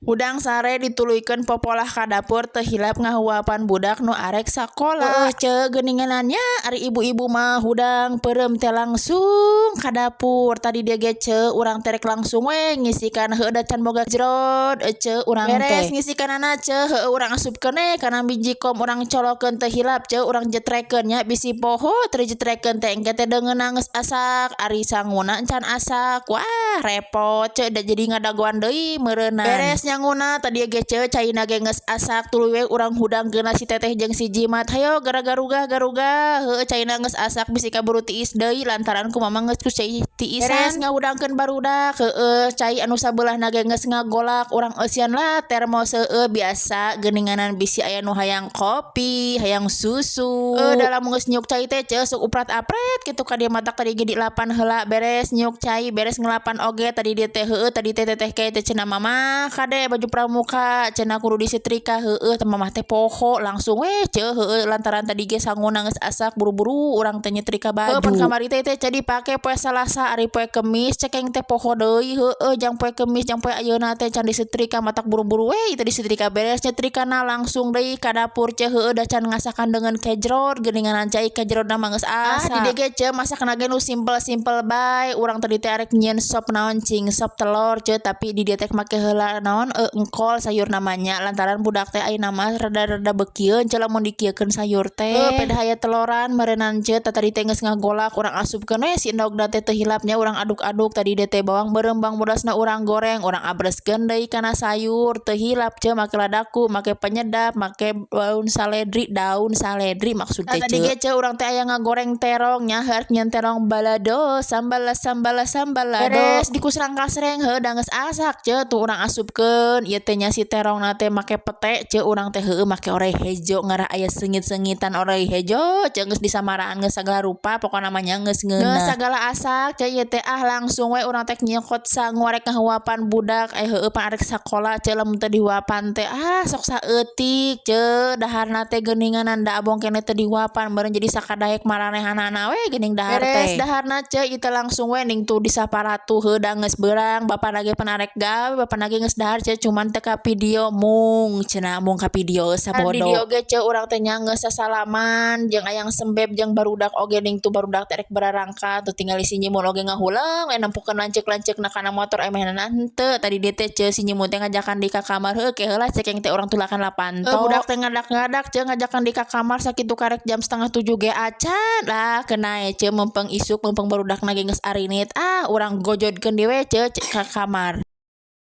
Hudang sare dituluykeun popolah ka dapur, teu hilap ngahuapan budak nu arek sakola. Heueuh ce, geuninganan nya ari ibu-ibu mah hudang peureum teh langsung ka dapur. Tadi dieu ge ce, urang teh rek langsung we ngisikan, heueuh, da can boga jrod ce urang teh. Beres ngisikanana ce, heueuh, urang asupkeun we kana biji kom, urang colokeun. Teu hilap ce, urang jetrekeun nya, bisi poho teu dijetrekeun teh, engke teh deungeunna geus asak, ari sanguna encan asak. Wah, repot ce, da jadi ngadagoan deui meureunan. Beres nyanguna tadi ge ce, caina ge geus asak, tuluy we urang hudangkeun si Teteh jeung si Jimat, "Hayo gara garugah garugah, heueuh, caina geus asak, bisi kaburu tiis deui lantaran ku Mama geus ku cai tiisan." Beres ngahudangkeun barudak, heueuh, cai anu sabelahna ge geus ngagolak, urang eusian lah termos. Heueuh, biasa geuninganan bisi aya nu hayang kopi, hayang susu. Heueuh, da lamun geus nyiuk cai teh ce, sok uprat-apret kitu ka dieu, matak tadi ge dilapan heula. Beres nyiuk cai, beres ngelapan oge tadi dieu teh. Heueuh, tadi teh Teteh ke teh cenah, "Mama, kade baju pramuka," cenah, "kudu disetrika." Heueuh, teh Mamah teh poho, langsung we ce, heueuh, lantaran tadi ge sanguna geus asak, buru-buru urang teh nyetrika baju. Heueuh, pan kamari teh teh dipake poe Salasa, ari poe Kemis cekeng teh poho deui. Heueuh, jang poe Kemis, jang poe ayeuna teh can disetrika, matak buru-buru we teh disetrika. Beres nyetrikana langsung deui ka dapur ce, heueuh, da can ngasakan deungeun kejrod, geuninganan cai kejrodna mah geus asak. Ah, di dieu ge ce, masakna ge nu simpel-simpel bae. Urang tadi teh arek nyieun sop naon cing, sop telor ce, tapi di dieu teh make heula naon engkol sayur namanya, lantaran budak teh ayeuna mah rada-rada beukieun ce lamun dikieukeun sayur teh. Heueuh, pedah aya teloran meureunan ce. Tadi teh geus ngagolak, urang asupkeun we si endogna teh. Teu hilap nya urang aduk-aduk tadi dieu teh bawang beureum, bawang bodasna urang goreng, urang abreskeun deui kana sayur. Teu hilap ce, make ladaku, make penyedap, make daun saledri, daun saledri maksud teh. Tadi ge ce, urang teh aya ngagoreng terong nya, rek nyieun terong balado, sambal sambal sambalado. Beres dikusrang kasreng, heueuh, da geus asak ce, tuh urang asupkeun ieu teh nya si terongna teh, make pete ce urang teh. Heueuh, make oray hejo, ngarah aya seungit-seungitan oray hejo ce. Geus disamaraan, geus sagala rupa, pokona mah nya geus ngeunah. Geus sagala asak ce ieu teh, ah, langsung we urang teh nyokot sangu arek ngahuapan budak. Eh, heueuh, pan arek sakola ce, lamun teu dihuapan teh ah sok saeutik ce daharna teh geuninganan, da abong keneh teu dihuapan meureun jadi sakadaek maranehanana we geuning dahar teh. Beres daharna ce, ieu teh langsung we ning tuh disaparatu, heueuh, da geus beurang, bapana ge pan arek gawe. Bapana ge geus dahar ce, cuman teu ka video mung cenah, mung ka video sabodo. Di dieu oge ce, urang teh nya geus sasalaman jeung ayang sembeb jeung barudak oge, ning tuh barudak teh rek bararangkat. Tuh tinggali si Nyimun oge ngahuleng we nempokeun lanceuk-lanceukna kana motor, emehnana henteu. Tadi dieu teh ce, si Nyimun teh ngajakan di ka kamar. Heueuh, ke heula cekeng teh urang tulakan lah panto. Budak teh ngadak-ngadak ce, ngajakan di ka kamar sakitu karek jam 6.30 ge acan lah. Keuna ce, mempeng isuk, mempeng barudakna ge geus arinit, ah, urang gojodkeun deui we ce ka kamar.